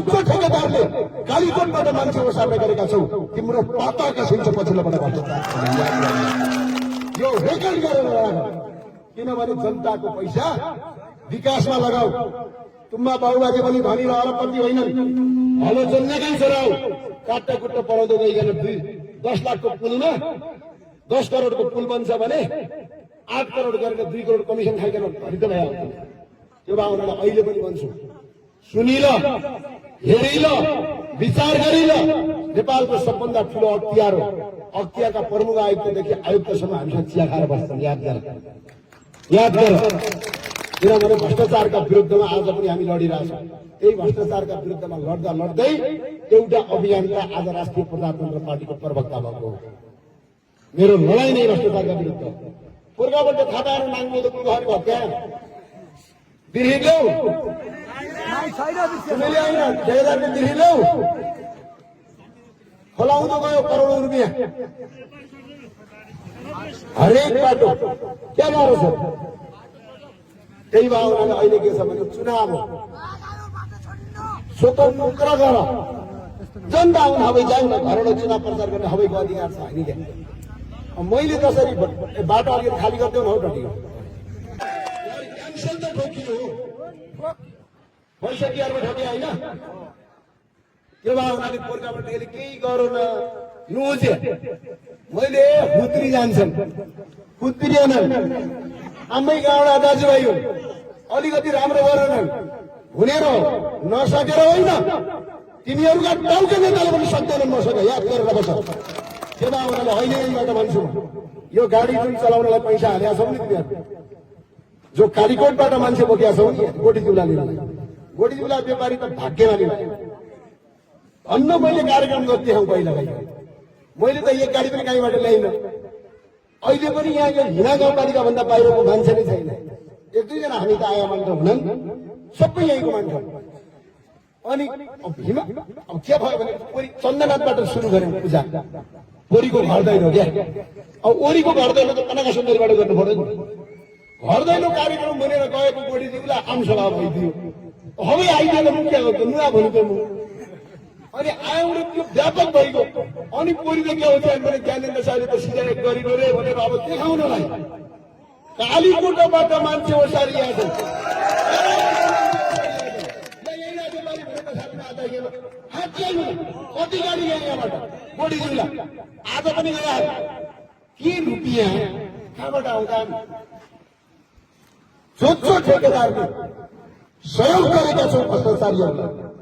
जो ठेकेदारले कालीकोटबाट मान्छे ओसार्ने गरेका छौ तिम्रो पाता कसिन्छ पछिल्लोबाट भ्रष्टाचार यो रेकर्ड गरेर राख किनभने जनताको पैसा विकासमा लगाऊ तुम्बा बाबुबाजे पनि धनी र अरबपति होइनन् हलो जन्मेकै छोरा हो काट्टा कुट्टा पढाउँदै गइकन 10 लाखको पुलमा 10 करोडको पुल बन्छ भने 8 करोड गरेर 2 करोड कमिसन खाइकन खरिद भयो त्यो भावनालाई अहिले पनि भन्छु सुनिल हेरिल विचार गरिल नेपालको सबभन्दा ठूलो अख्तियार हो अख्तियारका प्रमुख आयुक्तदेखि आयुक्तसम्म हामीसँग चिया खाएर बस्छन् याद गर किनभने भ्रष्टाचारका विरुद्धमा आज पनि हामी लडिरहेछौँ त्यही भ्रष्टाचारका विरुद्धमा लड्दा लड्दै एउटा अभियानका आज राष्ट्रिय प्रजातन्त्र पार्टीको प्रवक्ता भएको हो मेरो लडाई नै भ्रष्टाचारका विरुद्ध पूर्वबाट थापाहरू नाङ्गो घर भत्या बिर्हिलौ ठेकेदारले बिर्हिलौ खोलाउँदो गयो करोडौं रुपियाँ हरेक बाटो क्या गाह्रो छ त्यही भावनाले अहिले के छ भने चुनाव हो स्वतन्त्र गर जनता आउन हवै जाउँ न घरबाट चुनाव प्रचार गर्ने हवैको अधिकार छ होइन क्या मैले जसरी बाटो अलिकति खाली गरिदेऊ न हौ टटी क्यान्सल त ठोकियो पैसा तिहारमा ठोके होइन त्यो भावनाले पोर्खाबाट यसले केही गरौँ न नुजे मैले हुत्री जान्छन् हुत्रिएनन् आम्मै गाउँडा दाजुभाइ हो अलिकति राम्रो गरेनन् हुनेर नसकेर होइन तिनीहरूका टाउका नेताले पनि सक्दैनन् मसँग याद गरेर बस त्यो भावनाले अहिलेबाट भन्छु यो गाडी जुन चलाउनलाई पैसा हालेका छौ नि तिनीहरू जो कालीकोटबाट मान्छे बोकेका छौ नि गोटीजुला व्यापारी त भाग्यमानी भयो अन्न मैले कार्यक्रम गर्दै हौ पहिला मैले त एक गाडी पनि कहीँबाट ल्याइन अहिले पनि यहाँ यो हिना गाउँपालिका भन्दा बाहिरको मान्छे नै छैन 1-2 जना हामी त आया मान्छे हुनन् सबै यहीँको मान्छे अनि अब के भयो भने चन्दनाथबाट सुरु गर्यौं पूजा ओरीको घर दैलो क्या अब ओरीको घर दैलो त कनका सुन्दरीबाट गर्नु पर्यो नि घर दैलो कार्यक्रम भनेर गएको गोडीजीलाई आमसभा भइदियो हवै आइदिएर मुख्य नुवा भनेको म अनि आउँ त्यो व्यापक भइगयो अनि पोरीले के हुन्छ भने ज्ञानेन्द्र शाहले त सिधाइ गरिनु रे भनेर अब देखाउनलाई कालीकोटबाट मान्छे ओसारिएको छ कति गाडी गयो यहाँबाट गोडीजुला आज पनि गए के रुपियाँ कहाँबाट आउँदा जो ठेकेदारले सहयोग गरेका छौँ भ्रष्टाचारीहरूलाई